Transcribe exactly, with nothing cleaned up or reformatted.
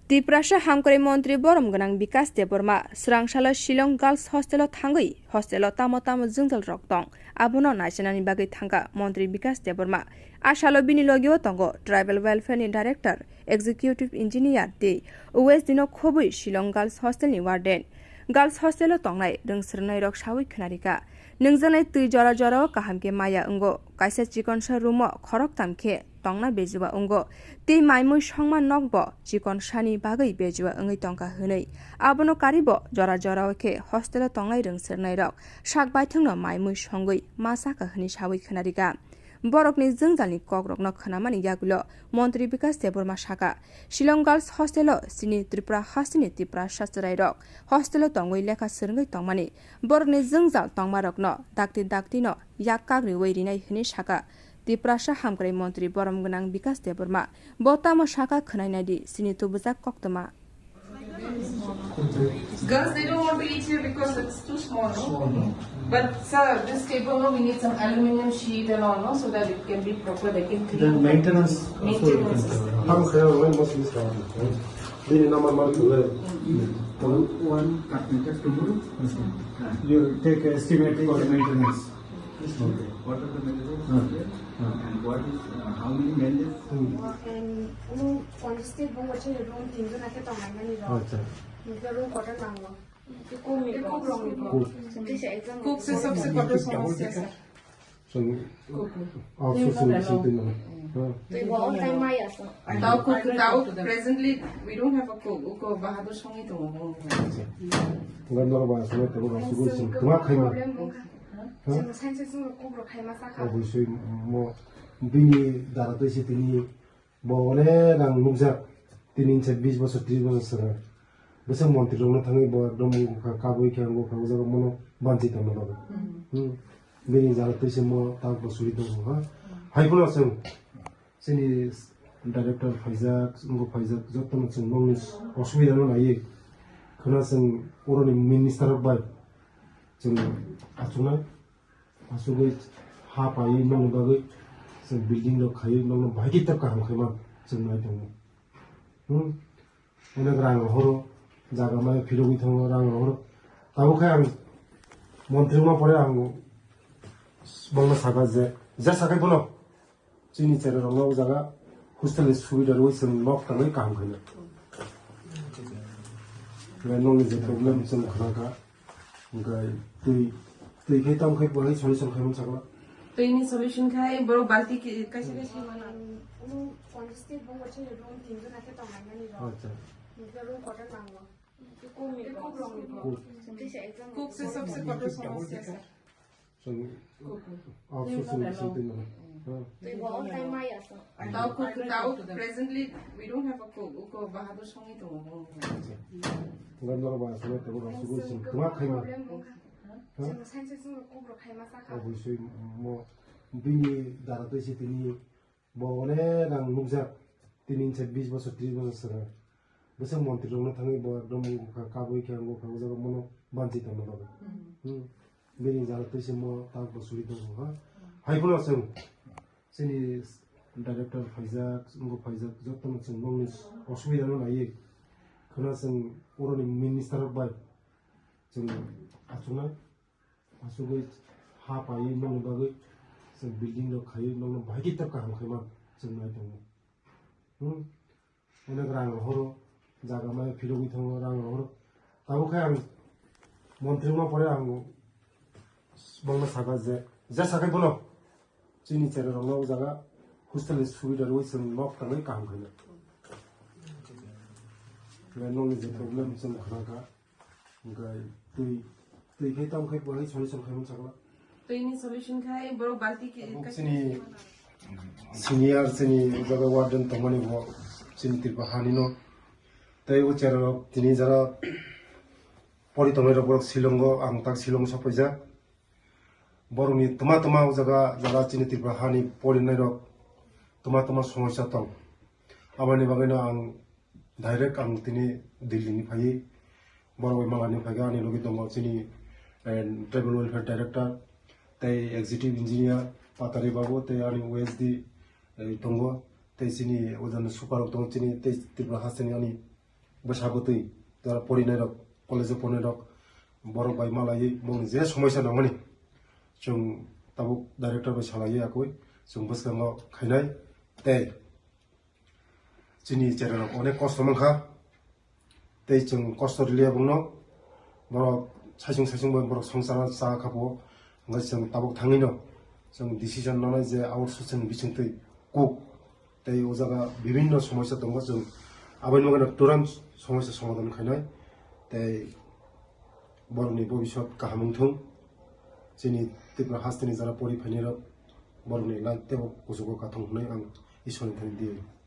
Tiprasa hamkrai montri borom gwnang Bikas Debbarma swrang salo Shillong Girls Hostel o thangwi hostel o tamo tamo jwngjal rok tong, abono naichanani bagwi thangkha montri Bikas Debbarma. A salo bini logio tongo Tribal Welfare ni Director, Executive Engineer tei O S D no khobwi Shillong Girls Hostel ni Warden. Girls Hostel o tongnai rwng swrwngnai rok sawi khwnarikha, nwngjaknai twi jora jora o kaham khe maya wngo, kaisa chikonsa room o khoroktham khe tongna bejuwa wngo. Tei maimui songma nokbo chikon sani bagwi bejuwa wngwi tongkha hwnwi. Abono karibo jora jora o khe hostel o tongnai rwng swrwngnai rok sak baithangno maimui songwi ma sakha hwnwi sawi khwnarikha. Borokni jwngjalni kokrokno khwnamani yagulo Montri Bikas Debbarma sakha, Shillong Girls Hostel o chini Tripura hasteni Tiprasa chwrairok hostel o tongwi lekha swrwngwi tongmani, borokni jwngjal tongmarokno dakti daktino yak kagriwi rinai hwnwi sakha. Tiprasa hamkrai montri borom gwnang Bikas Debbarma. Bo tamo sakha khwnai naidi chini tubujak koktwma. Girls, they don't want to eat here because it's too small, no? Small, no? But sir, this table, no, we need some aluminium sheet and all, no, so that it can be proper, they can clean. Then maintenance also you can Maintenance. Cover. How much have, when must we start? Bini number mar thule. One carpenter tomorrow. You take estimate for the maintenance. Okay. What are the managers Hmm. here? Hmm. And what is, uh, how many managers? Hmm. And, you know, পঞ্চাশ থেকে এবং হচ্ছে রুম তিনজন আছে তো আমার মানে রুম। আচ্ছা। রুম কটা নাম? Cook, cook, cook. Cook se sabse kotor samasya, sir. So, outsourcing ni sing twi mano. Hmm. Tei bo o tai mai asa. Tao cook, tao presently we don't have a cook. Uko bahadur songi tongo. Acha. Ngan noro ba songi tongo ba sugul sing tuma khaima. Problem wngkha. Ha? Chwng science chwng cook rok khaima sakha. Obosoi mo bini dara twi se tini Bo onek rang nukjak, tini se bis bosor, tris bosor swnam. Bwswk montri rokno thangwi bo ekdom wngkha, kabui khe wngkha, o jaga bono banchi tongna bagwi. Hmm. Bini jara twi se mo tak bo suri tongo, ha? Hai phano chwng chini director phaijak, wngkha phaijak, jotono chwng nokni osubida no naiwi. Khwna chwng oroni minister rok bai chwng achuknai. Asugwi ha paiwi nokni bagwi chwng building rok khaiwi nokno bahai khe tei kaham khaima chwng nai tongo. Hmm. Onek rang rohoro, jaga maya philogwi thango, rang rohoro. Tabuk khe ang montri wngma pore ang bongno sakha je, je sakhai bono chini chera rokno o jaga hostel ni subida rwui chwng nok tangwi kaham khaina. Nokni je problem chwng khna kha. Hwnkhe twi, twi khai tamo khai bo hai solution khai mansa kla. Twini solution khai borok balti ki-, kaisa kaisa mano. Ano, ano, pondro state bo wacha room tinjon akhe tong nai mani rok. Acha. Hwnkhe room kotor nango. Cook rok ni bo. Cook. Cook se sabse kotor samasya, sir. Chwng outsourcing ni sing twi mano. Tei bo o tai mai asa. Tao cook, tao presently we don't have a cook. Uko bahadur songi tongo. Ngan noro ba songi tongo, ba sugul sing tuma khaima. Chwng science chwng cook rok khaima sakha. Obosoi mo bini dara twi se tini Bo onek rang nukjak, tini se bis bosor, tris bosor swnam. Bwswk montri rokno thangwi bo ekdom wngkha, kabui khe wngkha, o jaga bono banchi tongna bagwi. Hmm. Bini jara twi se mo tak bo suri tongo, ha? Hai phano chwng chini director phaijak, wngkha phaijak, jotono chwng nokni osubida no naiwi. Khwna chwng oroni minister rok bai chwng achuknai. Asugwi ha paiwi nokni bagwi chwng building rok khaiwi nokno bahai khe tei kaham khaima chwng nai tongo. Hmm? Onek rang rohoro, jaga maya philogwi thango, rang rohoro. Tabuk khe ang montri wngma pore ang bongno sakha je, je sakhai bono chini chera rokno o jaga hostel ni subida rwui chwng nok tangwi kaham khaina. Nokni je problem chwng khna kha. Hwnkhe twi, twi khai tamo khai bo hai solution khai mansa kla. Twini solution khai borok balti ki Abo kaisa chini kaisa mano. Senior chini jaga warden tongmani bo chini Tripura hani no. Tei o chera rok tini jara pori tongnai rok borok Shillong o, ang tak Shillong o sok paijak. Borokni twma twma o jaga, jaga chini Tripura hani porinai rok twma twma somosya tong. Aboni bagwino ang direct ang tini Delhi ni phaiwi borok bai malani phaikha, ani logi tongo chini, eh, tribal welfare director tei executive engineer Patari babu tei ani O S D, eh, tongo tei chini ojani super rok tongo chini tei Tripura hasteni ani bwsa bwtwi jara porinai rok, college o porinai rok, borok bai malaiwi bongni je somoisa nangmani chwng tabuk director bai salaiwi akui chwng bwskango khainai. Tei chini cherairok onek kosto mankha, tei chwng kosto riliya bongno. Borok saisung saisung bai borok songchar cha kha pho, hwnkhai chwng tabuk thangwino chwng decision nanai je outsourcing bisingtwi kuk tei o jaga bibinno somoisa tongo, chwng aboni bagwino turan somoisa somadhan khainai. Tei borokni bobiswt kaham wngthung, chini Tripura hasteni jara pori phainai rok borokni life teibo kuchugo kathung hwnwi ang Ishwarni thani di.